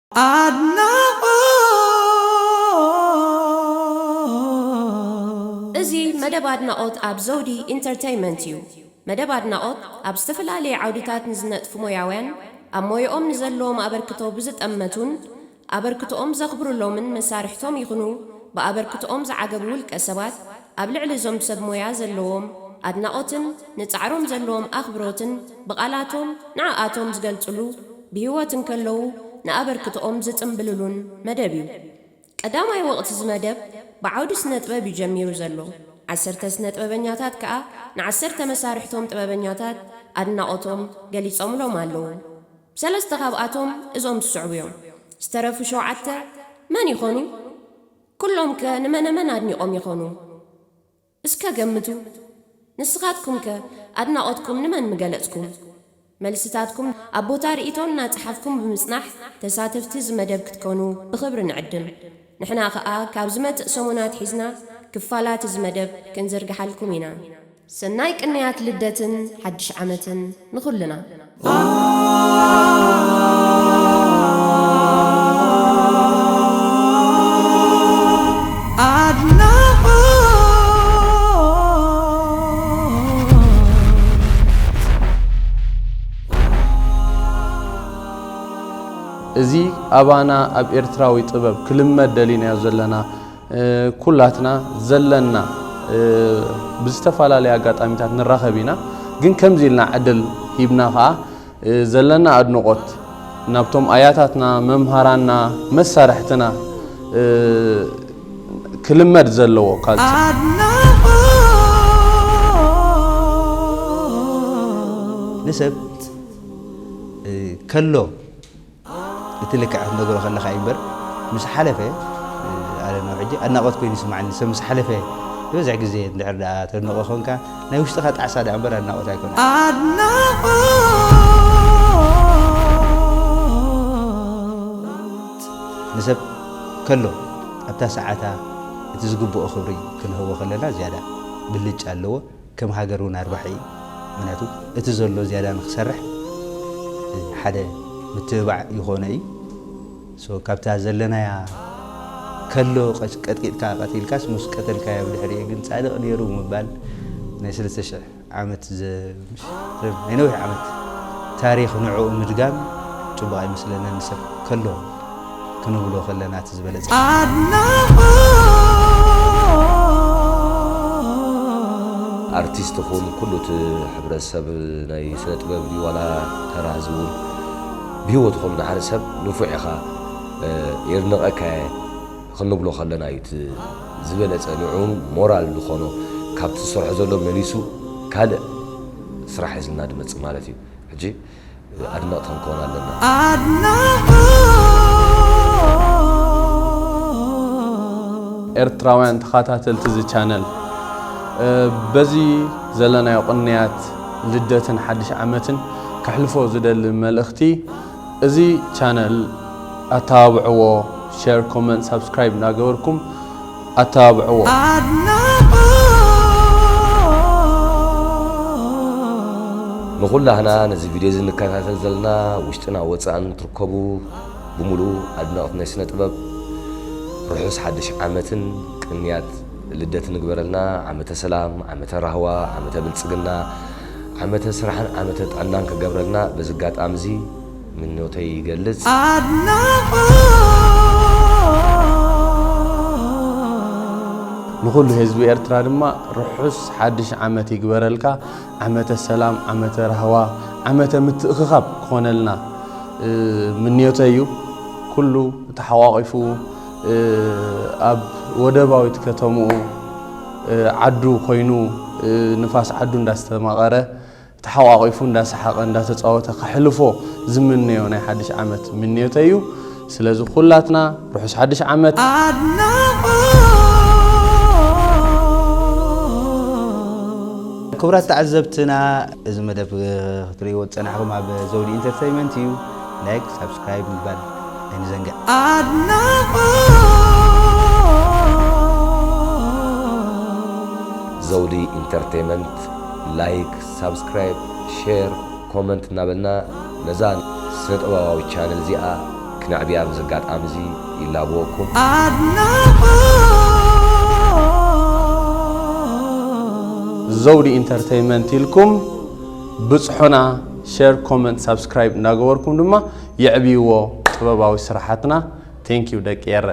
ኣድናቖት። እዚ መደብ ኣድናቖት ኣብ ዘውዲ ኢንተርተይመንት እዩ። መደብ ኣድናቖት ኣብ ዝተፈላለየ ዓውድታት ንዝነጥፉ ሞያውያን፣ ኣብ ሞያኦም ንዘለዎም ኣበርክቶ ብዝጠመቱን ኣበርክቶኦም ዘኽብሩሎምን መሳርሕቶም ይኹኑ ብኣበርክቶኦም ዝዓገቡ ውልቀ ሰባት፣ ኣብ ልዕሊ እዞም ሰብ ሞያ ዘለዎም ኣድናቖትን ንጻዕሮም ዘለዎም ኣኽብሮትን ብቓላቶም ንዓኣቶም ዝገልጽሉ፣ ብህይወት እንከለዉ ንኣበርክቶኦም ዝጽምብልሉን መደብ እዩ። ቀዳማይ ወቕቲ እዚ መደብ ብዓውዲ ስነ ጥበብ እዩ ጀሚሩ ዘሎ። ዓሰርተ ስነ ጥበበኛታት ከኣ ንዓሰርተ መሳርሕቶም ጥበበኛታት ኣድናቖቶም ገሊጾምሎም ኣለዉ። ሰለስተ ካብኣቶም እዞም ዝስዕቡ እዮም። ዝተረፉ ሸውዓተ መን ይኾኑ? ኩሎም ከ ንመነመን ኣድኒቖም ይኾኑ? እስከ ገምቱ። ንስኻትኩም ከ ኣድናቖትኩም ንመን ምገለጽኩም? መልስታትኩም ኣብ ቦታ ርእይቶ እናጸሓፍኩም ብምጽናሕ ተሳተፍቲ እዚ መደብ ክትኮኑ ብኽብሪ ንዕድም። ንሕና ኸኣ ካብ ዝመጽእ ሰሙን ኣትሒዝና ክፋላት እዚ መደብ ክንዝርግሓልኩም ኢና። ሰናይ ቅንያት ልደትን ሓድሽ ዓመትን ንኹልና። ኣድናቖት። እዚ ኣባና ኣብ ኤርትራዊ ጥበብ ክልመድ ደሊናዮ ዘለና ኩላትና ዘለና ብዝተፈላለየ ኣጋጣሚታት ንራኸብ ኢና። ግን ከምዚ ኢልና ዕድል ሂብና ኸኣ ዘለና ኣድንቖት ናብቶም ኣያታትና፣ መምሃራንና፣ መሳርሕትና ክልመድ ዘለዎ ካልቸር። ንሰብ ከሎ እቲ ልክዕ ክትነግሮ ከለኻ እዩ እምበር፣ ምስ ሓለፈ ኣለ ነው ሕጂ ኣድናቖት ኮይኑ ይስምዓኒ። ሰብ ምስ ሓለፈ ዝበዝሕ ግዜ እንድሕር ደኣ ተድንቖ ኮንካ ናይ ውሽጥኻ ጣዕሳ ደኣ እምበር ኣድናቖት ኣይኮነን። ኣድናቖት። ንሰብ ከሎ ኣብታ ሰዓታ እቲ ዝግብኦ ክብሪ ክንህቦ ከለና ዝያዳ ብልጫ ኣለዎ። ከም ሃገር እውን ኣርባሒ እዩ። ምክንያቱ እቲ ዘሎ ዝያዳ ንክሰርሕ ሓደ ምትብባዕ ይኾኖ እዩ። So ካብታ ዘለናያ ከሎ ቀጭ- ቀጥቂጥካ ቀቲልካስ ምስ ቀተልካዮ ብድሕሪኡ ግን ጻድቕ ነይሩ ምባል ናይ ሰለስተ ሽሕ ዓመት ዘ- ናይ ነዊሕ ዓመት ታሪኽ ንዕኡ ምድጋም ጽቡቕ ኣይመስለንን። ንሰብ ከሎ ክንብሎ ከለና እቲ ዝበለጸ። ኣርቲስት ኹን ኩሉ እቲ ሕብረተሰብ ናይ ስነ ጥበብ ድዩ ዋላ ተራ ህዝቢ እውን ብህይወት ኾሉ ንሓደ ሰብ ንፉዕ ኢኻ የድንቐካ እየ ክንብሎ ከለና እዩ እቲ ዝበለጸ ንዕኡን ሞራል ዝኾኖ ካብቲ ዝሰርሖ ዘሎ መሊሱ ካልእ ስራሕ ሒዝልና ድመጽእ ማለት እዩ። ሕጂ ኣድነቕቲ ክንከውን ኣለና። ኣድናቖት። ኤርትራውያን ተኸታተልቲ እዚ ቻነል በዚ ዘለናዮ ቅንያት ልደትን ሓድሽ ዓመትን ከሕልፎ ዝደሊ መልእኽቲ እዚ ቻነል ኣተባብዕዎ። ሸር፣ ኮመንት፣ ሳብስክራይብ እናገበርኩም ኣተባብዕዎ። ንኹላህና ነዚ ቪድዮ እዚ ንከታተል ዘለና ውሽጥና ወፃእን ትርከቡ ብምሉኡ ኣድነቕቲ ናይ ስነ ጥበብ ርሑስ ሓድሽ ዓመትን ቅንያት ልደት ንግበረልና። ዓመተ ሰላም፣ ዓመተ ራህዋ፣ ዓመተ ብልፅግና፣ ዓመተ ስራሕን ዓመተ ጥዕናን ክገብረልና በዚ ኣጋጣሚ እዚ ምኞተይ ይገልጽ። ኣድናቖት። ንኹሉ ህዝቢ ኤርትራ ድማ ርሑስ ሓድሽ ዓመት ይግበረልካ። ዓመተ ሰላም፣ ዓመተ ራህዋ፣ ዓመተ ምትእኽኻብ ክኾነልና ምንዮተይ እዩ። ኩሉ ተሓቋቒፉ ኣብ ወደባዊት ከተምኡ ዓዱ ኮይኑ ንፋስ ዓዱ እንዳስተማቐረ ተሓቋቒፉ እንዳሰሓቐ እንዳተፃወተ ከሕልፎ ዝምነዮ ናይ ሓድሽ ዓመት ምንዮተይ እዩ። ስለዚ ኩላትና ርሑስ ሓድሽ ዓመት። ክቡራት ተዓዘብትና፣ እዚ መደብ ክትርእይዎ ዝጸናሕኩም ኣብ ዘውዲ ኢንተርተይመንት እዩ። ላይክ፣ ሳብስክራይብ ምግባር ኣይንዘንግዕ። ዘውዲ ኢንተርቴይመንት ላይክ፣ ሳብስክራይብ፣ ሼር፣ ኮመንት እናበልና ነዛ ስነ ጥበባዊት ቻነል እዚኣ ክነዕቢ ኣብዚ ኣጋጣሚ እዚ ይላበወኩም። ዘውዲ ኢንተርተይመንት ኢልኩም ብፅሑና። ሸር፣ ኮመንት፣ ሳብስክራይብ እናገበርኩም ድማ የዕብይዎ ጥበባዊ ስራሓትና። ቴንኪዩ ደቂ ኤረ።